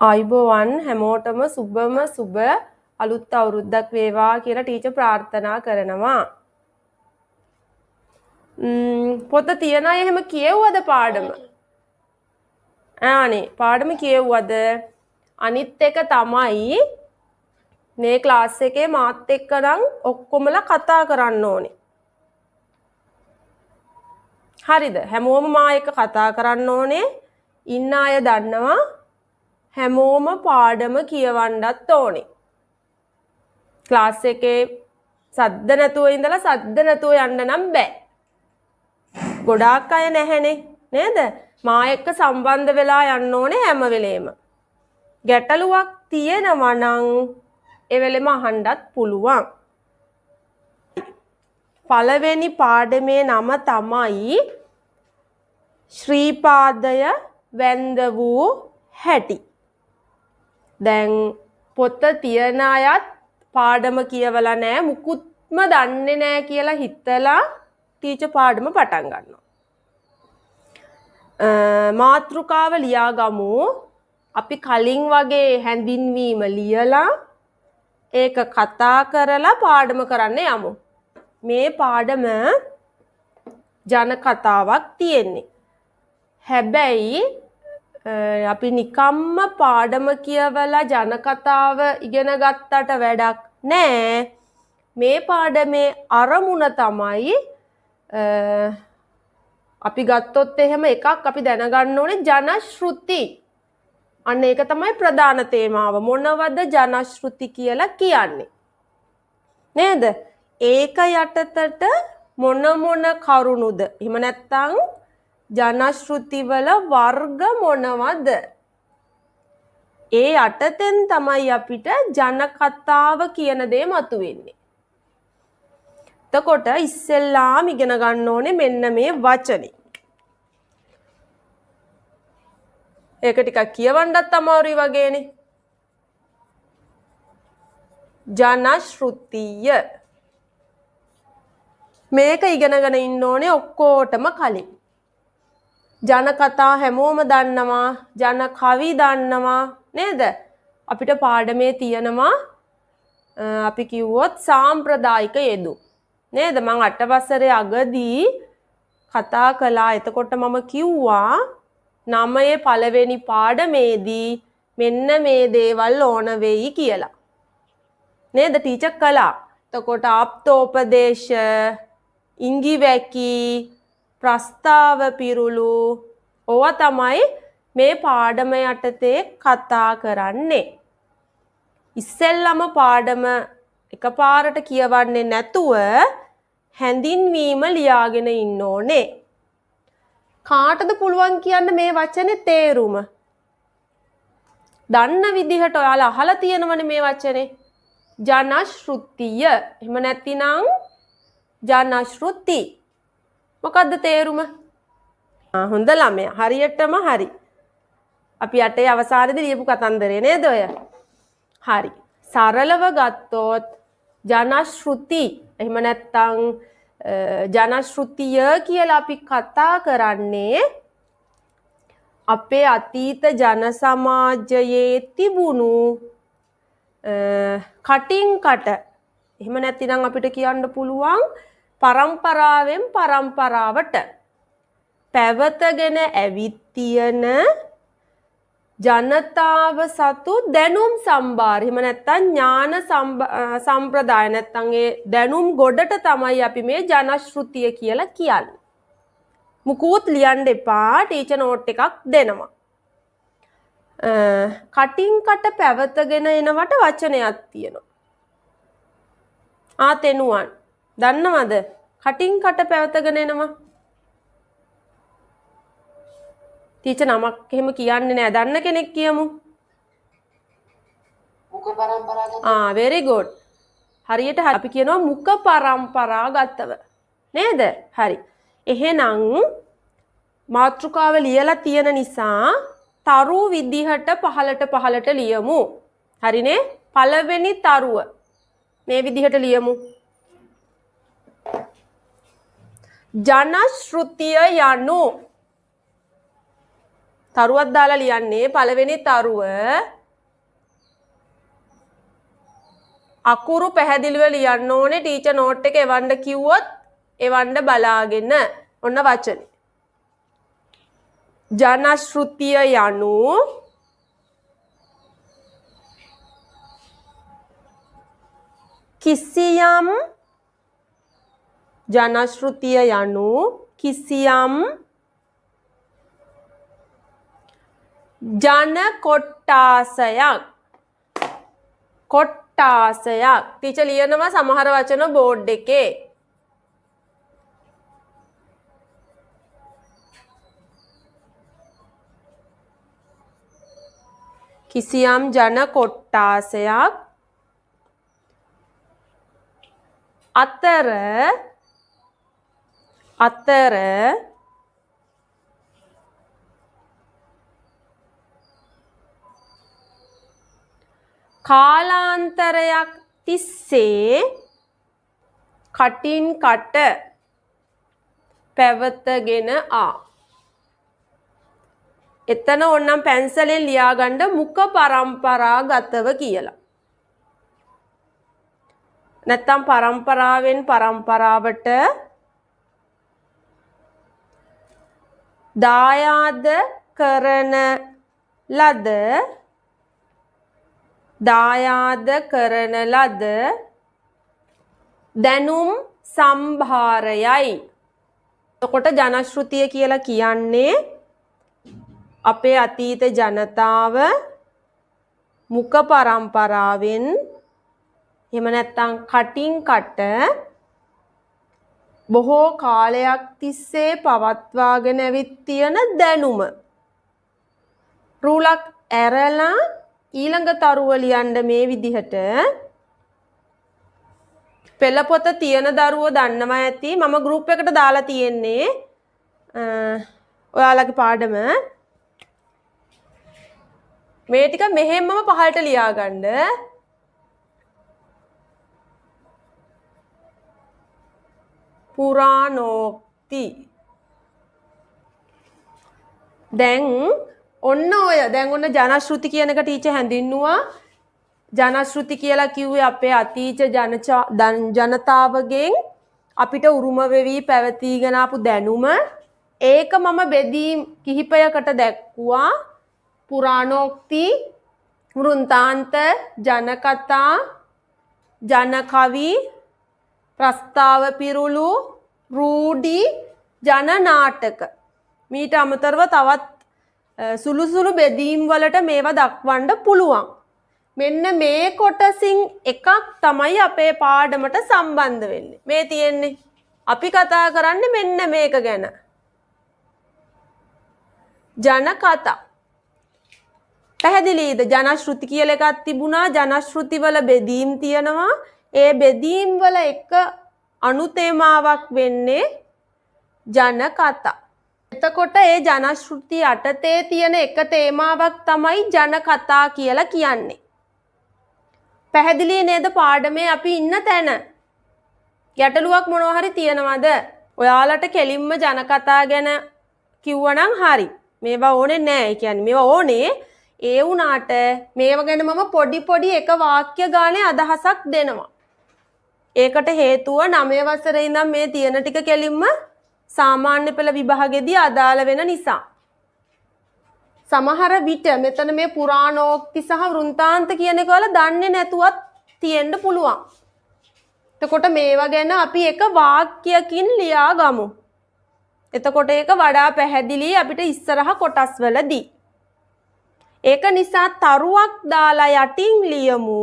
ආයුබෝවන් හැමෝටම සුබම සුබ අලුත් අවුරුද්දක් වේවා කියලා ටීචර් ප්‍රාර්ථනා කරනවා. පොත තියන අය එහෙම කියෙව්වද පාඩම? ආනේ පාඩම කියෙව්වද? අනිත් එක තමයි මේ ක්ලාස් එකේ මාත් එක්ක නම් ඔක්කොමලා කතා කරන්න ඕනේ. හරිද? හැමෝම මා එක්ක කතා කරන්න ඕනේ. ඉන්න අය දන්නවා හැමෝම පාඩම කියවන්නත් ඕනේ. ක්ලාස් එකේ සද්ද නැතුව ඉඳලා සද්ද නැතුව යන්න නම් බෑ. ගොඩාක් අය නැහැනේ නේද? මා එක්ක සම්බන්ධ වෙලා යන්න ඕනේ හැම වෙලේම. ගැටලුවක් තියෙනවා නම් ඒ වෙලෙම අහන්නත් පුළුවන්. පළවෙනි පාඩමේ නම තමයි ශ්‍රීපාදය වැන්ද වූ හැටි. දැන් පොත තියන අයත් පාඩම කියවලා නෑ, මුකුත්ම දන්නේ නෑ කියලා හිතලා ටීචර් පාඩම පටන් ගන්නවා. මාතෘකාව ලියාගමු. අපි කලින් වගේ හැඳින්වීම ලියලා ඒක කතා කරලා පාඩම කරන්න යමු. මේ පාඩම ජන කතාවක් තියෙන්නේ. හැබැයි අපි නිකම්ම පාඩම කියවලා ජන කතාව ඉගෙන ගත්තට වැඩක් නෑ. මේ පාඩමේ අරමුණ තමයි අපි ගත්තොත් එහෙම එකක් අපි දැනගන්න ඕනේ ජනශ්‍රුති. අන්න ඒක තමයි ප්‍රධාන තේමාව. මොනවද ජනශ්‍රුති කියලා කියන්නේ? නේද? ඒක යටතට මොන මොන කරුණුද? එහෙම නැත්නම් ජනශ්‍රුති වල වර්ග මොනවද? ඒ යටතෙන් තමයි අපිට ජන කතාව කියන දේ මතුවෙන්නේ. එතකොට ඉස්සෙල්ලාම ඉගෙන ගන්න ඕනේ මෙන්න මේ වචනේ. ඒක ටිකක් කියවන්නත් අමාරුයි වගේනේ. ජනශ්‍රුතිය. මේක ඉගෙනගෙන ඉන්න ඕනේ ඔක්කොටම කලින්. ජන කතා හැමෝම දන්නවා, ජන කවි දන්නවා නේද? අපිට පාඩමේ තියෙනවා අපි කිව්වොත් සාම්ප්‍රදායික යෙදුම්. නේද? මං 8 වසරේ අගදී කතා කළා. එතකොට මම කිව්වා 9 පළවෙනි පාඩමේදී මෙන්න මේ දේවල් ඕන වෙයි කියලා. නේද? ටීචර් කළා. එතකොට ආප්තෝපදේශ, ඉඟි වැකි, ප්‍රස්තාව පිරුළු ඕවා තමයි මේ පාඩම යටතේ කතා කරන්නේ. ඉස්සෙල්ලම පාඩම එකපාරට කියවන්නේ නැතුව හැඳින්වීම ලියාගෙන ඉන්න ඕනේ. කාටද පුළුවන් කියන්න මේ වචනේ තේරුම? දන්න විදිහට ඔයාලා අහලා තියෙනවනේ මේ වචනේ. ජනශ්‍රුතිය. එහෙම නැතිනම් ජනශ්‍රුති. මොකද්ද තේරුම? හොඳ ළමයා. හරියටම හරි. අපි අටේ අවසානයේදී ලියපු කතන්දරේ නේද ඔය? හරි. සරලව ගත්තොත් ජනශ්‍රුති එහෙම නැත්නම් ජනශ්‍රුතිය කියලා අපි කතා කරන්නේ අපේ අතීත ජන සමාජයේ තිබුණු කටින් කට, එහෙම නැතිනම් අපිට කියන්න පුළුවන් පරම්පරාවෙන් පරම්පරාවට පැවතගෙන ඇවිත් තියෙන ජනතාව සතු දැනුම් සම්භාර, එහෙම නැත්නම් ඥාන සම්ප්‍රදාය, නැත්නම් ඒ දැනුම් ගොඩට තමයි අපි මේ ජනශ්‍රුතිය කියලා කියන්නේ. මුකුත් ලියන්න එපා, ටීචර් නෝට් එකක් දෙනවා. කටින් කට පැවතගෙන එනවට වචනයක් තියෙනවා. ආ තෙනුවන් දන්නවද? කටින් කට පැවතගෙන එනවා. ටීචර් නමක් එහෙම කියන්නේ නෑ. දන්න කෙනෙක් කියමු. මුඛ පරම්පරාගතව. ආ වෙරි ගුඩ්. හරියට අපි කියනවා මුඛ පරම්පරාගතව. නේද? හරි. එහෙනම් මාතෘකාව ලියලා තියෙන නිසා තරු විදිහට පහලට පහලට ලියමු. හරිනේ? පළවෙනි තරුව මේ විදිහට ලියමු. ජනශ්‍රුතිය යනු තරුවක් දාලා ලියන්නේ පළවෙනි තරුව අකුරු පැහැදිලිව ලියන්න ඕනේ. ටීචර් නෝට් එක එවන්න කිව්වොත් එවන්න බලාගෙන. ඔන්න වචනේ. ජනශ්‍රුතිය යනු කිසියම් ජනශ්‍රුතිය යනු කිසියම් ජන කොට්ටාසයක් කොට්ටාසයක්. ටීචර් ලියනවා සමහර වචන බෝඩ් එකේ. කිසියම් ජන කොට්ටාසයක් අතර අතර කාලාන්තරයක් තිස්සේ කටින් කට පැවතගෙන ආ. එතන ඕන්නම් පැන්සලෙන් ලියාගන්න මුඛ පරම්පරාගතව කියලා. නැත්තම් පරම්පරාවෙන් පරම්පරාවට දායාද කරන ලද දායාද කරන ලද දැනුම් සම්භාරයයි. එතකොට ජනශ්‍රුතිය කියලා කියන්නේ අපේ අතීත ජනතාව මුඛ පරම්පරාවෙන් එහෙම නැත්නම් කටින් කට බොහෝ කාලයක් තිස්සේ පවත්වාගෙන ඇවිත් තියෙන දැනුම. රූලක් ඇරලා ඊළඟ තරුව ලියන්න මේ විදිහට. පෙළ පොත තියෙන දරුවෝ දන්නවා ඇති මම ගෲප් එකට දාලා තියෙන්නේ ඔයාලගේ පාඩම. මේ ටික මෙහෙම්මම පහළට ලියාගන්න. පුරාණෝක්ති. දැන් ඔන්න ඔය දැන් ඔන්න ජනශ්‍රුති කියන එක ටීචර් හැඳින්නුවා. ජනශ්‍රුති කියලා කිව්වේ අපේ අතීත ජනතාවගෙන් අපිට උරුම වෙවි පැවතීගෙන ආපු දැනුම. ඒක මම බෙදීම් කිහිපයකට දැක්කුවා. පුරාණෝක්ති, වෘන්තාන්ත, ජනකතා, ජනකවි, ප්‍රස්තාව පිරුළු, රූඩි, ජන නාටක. මීට අමතරව තවත් සුළු සුළු බෙදීම් වලට මේවා දක්වන්න පුළුවන්. මෙන්න මේ කොටසින් එකක් තමයි අපේ පාඩමට සම්බන්ධ වෙන්නේ. මේ තියෙන්නේ අපි කතා කරන්නේ මෙන්න මේක ගැන. ජනකතා. පැහැදිලිද? ජනශ්‍රුති කියලා එකක් තිබුණා. ජනශ්‍රුති වල බෙදීම් තියෙනවා. ඒ බෙදීම් වල එක අනුතේමාවක් වෙන්නේ ජනකතා. එතකොට ඒ ජනශ්‍රුති යටතේ තියෙන එක තේමාවක් තමයි ජනකතා කියලා කියන්නේ. පැහැදිලි නේද පාඩමේ අපි ඉන්න තැන? ගැටලුවක් මොනවා හරි තියෙනවද? ඔයාලට කෙලින්ම ජනකතා ගැන කිව්වනම් හරි. මේවා ඕනේ නෑ. ඒ කියන්නේ මේවා ඕනේ. ඒ වුණාට මේවා ගැන මම පොඩි පොඩි එක වාක්‍ය ගානේ අදහසක් දෙනවා. ඒකට හේතුව 9 වසරේ ඉඳන් මේ තියෙන ටික කෙලින්ම සාමාන්‍ය පෙළ විභාගෙදී අදාළ වෙන නිසා. සමහර විට මෙතන මේ පුරාණෝක්ති සහ වෘන්තාන්ත කියන එක ඔයාලා දන්නේ නැතුවත් තියෙන්න පුළුවන්. එතකොට මේවා ගැන අපි එක වාක්‍යකින් ලියා ගමු. එතකොට ඒක වඩා පැහැදිලි අපිට ඉස්සරහ කොටස්වලදී. ඒක නිසා තරුවක් දාලා යටින් ලියමු.